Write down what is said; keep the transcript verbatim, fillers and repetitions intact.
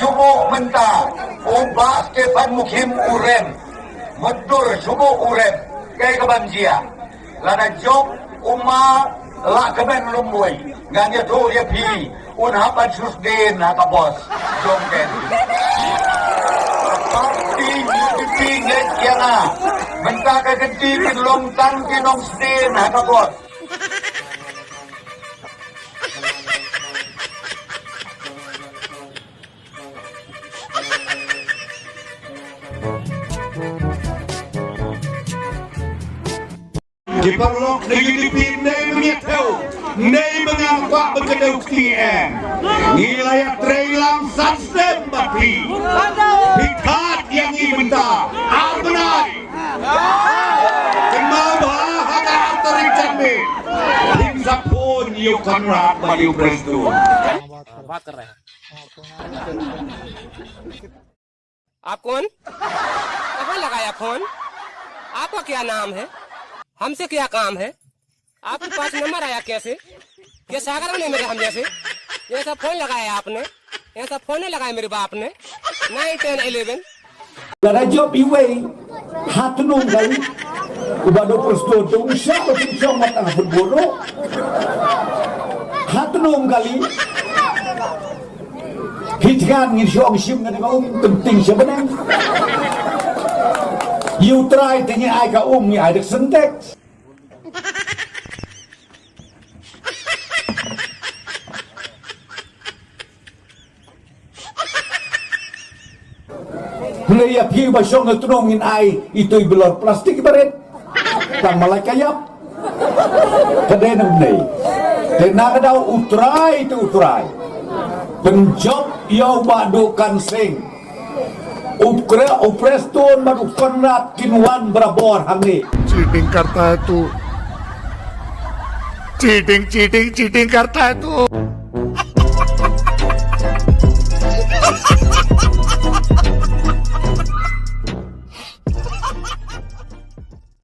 Shuh mynta, u Bah Stephen Mukhim u rem. Mutdur shuh u rem. Kaei kaban jia? Lada jop u ma la kmen lum wei. Ngan ïathuh ïa phi, un hap ban shu sdien ha ka bos. Jong ken. Parti U D P ngeit ïa nga. Mynta ka kynti kin long tang ki nongsdien ha ka bos. Ki paralok na U D P, nei ba ngi thew, nei ba nga kwah ba ka dei u kti em. Ngi la ïatrei lang san snem bad phi. Phi thad ïa ngi mynta ar bnai. Kynmaw ba ha ka ar tarik janmiet phin sa phone ïa u Conrad bad ïa u Prestone. आप कौन? कहाँ लगाया फोन? आपका क्या नाम है? हमसे क्या काम है? आपके पास नंबर आया कैसे? क्या सागर बने मेरे हम जैसे? ये सब फोन लगाया आपने? ये सब फोन नहीं लगाया मेरे बाप ने? नाइन, टेन, इलेवन। Lada jop iwei, hat nung kali. Uba do Prestone tu, siapa tu siapa matang football tu? Hat nung kali. Hi thngan ngin shong shim ngan ka um, penting sha bneng. Ïa U Trai te ngi ai ka um, ngi ai da ka Sintex. Hynrei ïa phi ba shong ha tnum ngin ai itu i bilor plastik barit. Tang malai ka ïap. Ka dei nang nei. Te na ka daw U Trai te U Trai. Pynjop ïa u Bah Duh Kan Sing. U Pre-, u Prestone bad u Conrad kin wan barabor hangne. चीटिंग करता है तू। चीटिंग, चीटिंग, चीटिंग करता है तू।